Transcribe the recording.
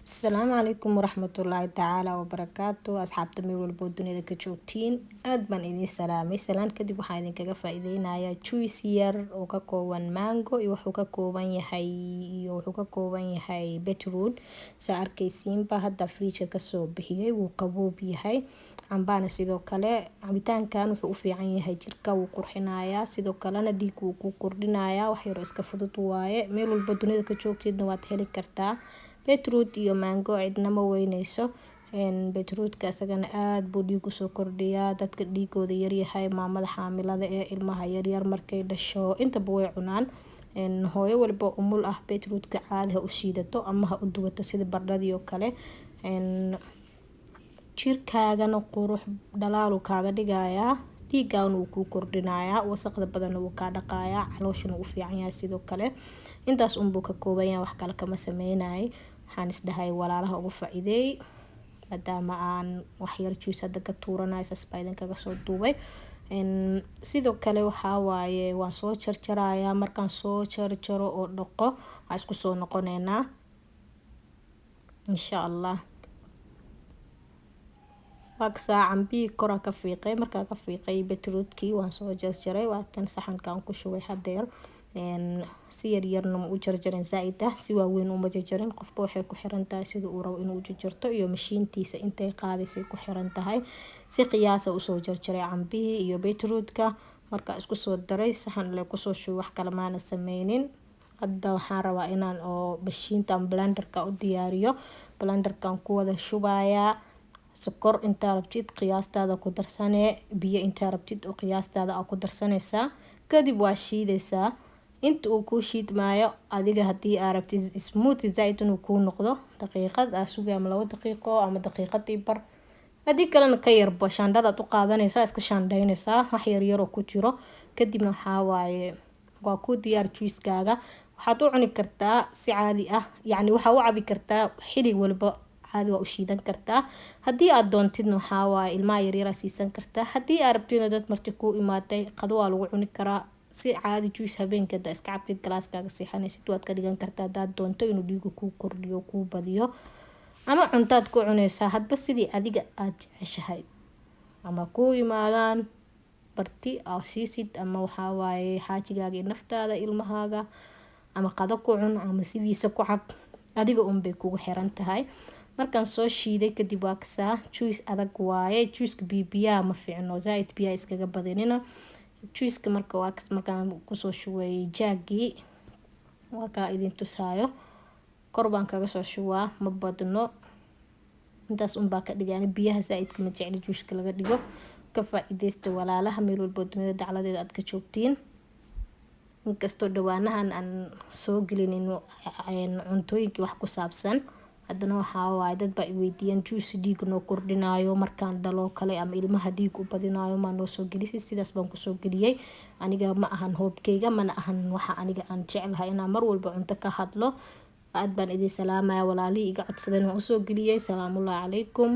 Asalaamu calaykum waraxmatullaahi tacaala wabarakaatu. Asxaabta meel walbo dunida ka joogtiin, aad baan idin salaamay. Salaan kadib, waxaan idinkaga faa-iideynayaa juice yar oo ka kooban mango iyo wuxuu ka kooban yahay beetroot. Saa arkaysiinba, hadda fridge kasoo bixiyay, wuu qaboob yahay. Cambana sidoo kale. Cabitaankan wuxuu u fiican yahay jirka, wuu qurxinayaa, sidoo kalena dhiig wuu ku kordhinayaa. Wax yaroo iska fudud waaye. Meel walba dunida ka joogteedna waad heli kartaa. Beetroot iyo mango cidna ma weyneyso. Beetrootka isagana aada buu dhiig usoo kordhiyaa. Dadka dhiigooda yaryahay, maamada xaamilada ee ilmaha yaryar markay dhasho, intaba way cunaan. Hooyo walba umul ah beetrootka caadi ha u shiidato ama ha u duwato sida bardhadii oo kale. Jirkaagana qurux dhalaalu kaaga dhigayaa, dhiiggaana wuu kuu kordhinayaa, wasaqda badanna wuu kaa dhaqayaa, calooshana wuu u fiican yahay. Sidoo kale intaas unbuu ka kooban yahay, wax kale kama sameynay. Waxaan isdhahay walaalaha ugu faa-iideey, maadaama aan waxyar juice hadda ka tuuranayo, saas baa idinkaga soo duubay. Sidoo kale waxaa waaye, waan soo jarjarayaa. Markaan soo jarjaro oo dhaqo, waan isku soo noqoneynaa insha Allah. Waaksaa, cambihii koraa ka fiiqay. Markaa ka fiiqay beetrootkii, waan soo jarjaray. Waatan saxankaan ku shubay hadeer. Si yaryarna ma u jarjarin zaa-id ah, si waaweyn uma jarjarin. Qofka waxay ku xiran tahay sida uu rabo inuu jarjarto iyo mashiintiisa intay qaadaysay ku xiran tahay. Si qiyaasa usoo jarjaray cambihii iyo beetrootka. Markaa isku soo daray, saxan le kusoo shubay, wax kale maana sameynin. Hadda waxaan rabaa inaan oo mashiintan blenderka u diyaariyo. Blenderkan ku wada shubayaa. Sokor intaa rabtid qiyaastaada ku darsanee, biyo intaa rabtid oo qiyaastaada aa ku darsanaysaa. Kadib waa shiidaysaa inta uu kuu shiidmaayo. Adiga hadii aa rabtid smooth zaaid inuu kuu noqdo, daqiiqad aa sugay ama 2 daqiiqo ama daqiiqadii bar. Haddii kalena ka yarba, shaandhadaad u qaadanaysaa, iska shaandhaynaysaa wax yaryaroo ku jiro. Kadibna waxaa waaye, waa kuu diyaar juicekaaga. Waxaad u cuni kartaa si caadi ah, yacni waxaa u cabi kartaa xili walba, caadi waa u shiidan kartaa. Haddii aad doontidna, waxaa waaye, ilmaha yaryaraa siisan kartaa. Haddii aad rabtidna, dad marti kuu imaatay, qado waa lagu cuni karaa. Si caadi juice habeenka hadaa iska cabtid, galaaskaaga seexanaysid, waad ka dhigan kartaa hadaad doonto inuu dhiigu kuu kordhiyo, kuu badiyo. Ama cuntaad ku cunaysaa, hadba sidii adiga aada jeceshahay. Ama kuu yimaadaan barti aa siisid, ama waxaa waaye xaajigaaga iyo naftaada, ilmahaaga, ama qado ku cun ama sidiisa ku cab, adiga unbay kugu xiran tahay. Markaan soo shiiday kadib, waa kasaa, juice adag waaye. Juiceka bibiyaha ma fiicno, zaaid biyaha iskaga badinina juiceka. Marka waa kas, markaan kusoo shubay jaagii, waa kaa idin tusaayo. Kor baan kaga soo shubaa, ma badno, intaas unbaa ka dhigaan. Biyaha zaaidka ma jecli juiceka laga dhigo. Ka faa-iideysta walaalaha, meel walbo dunida dacladeeda aad ka joogtiin. Inkastoo dhawaanahan aan soo gelinin cuntooyinkii wax ku saabsan, haddana waxaa waaye, dad baa i weydiiyaan juice dhiig noo kordhinayo markaan dhalo kale ama ilmaha dhiig u badinayo maa noo soo gelisay. Sidaas baan kusoo geliyay. Aniga ma ahan hoobkeyga, mana ahan waxa aniga aan jeclahay inaan mar walba cunto ka hadlo. Aad baan idin salaamaya walaalihii iga codsadeen, waan usoo geliyay. Salaamullahi calaykum.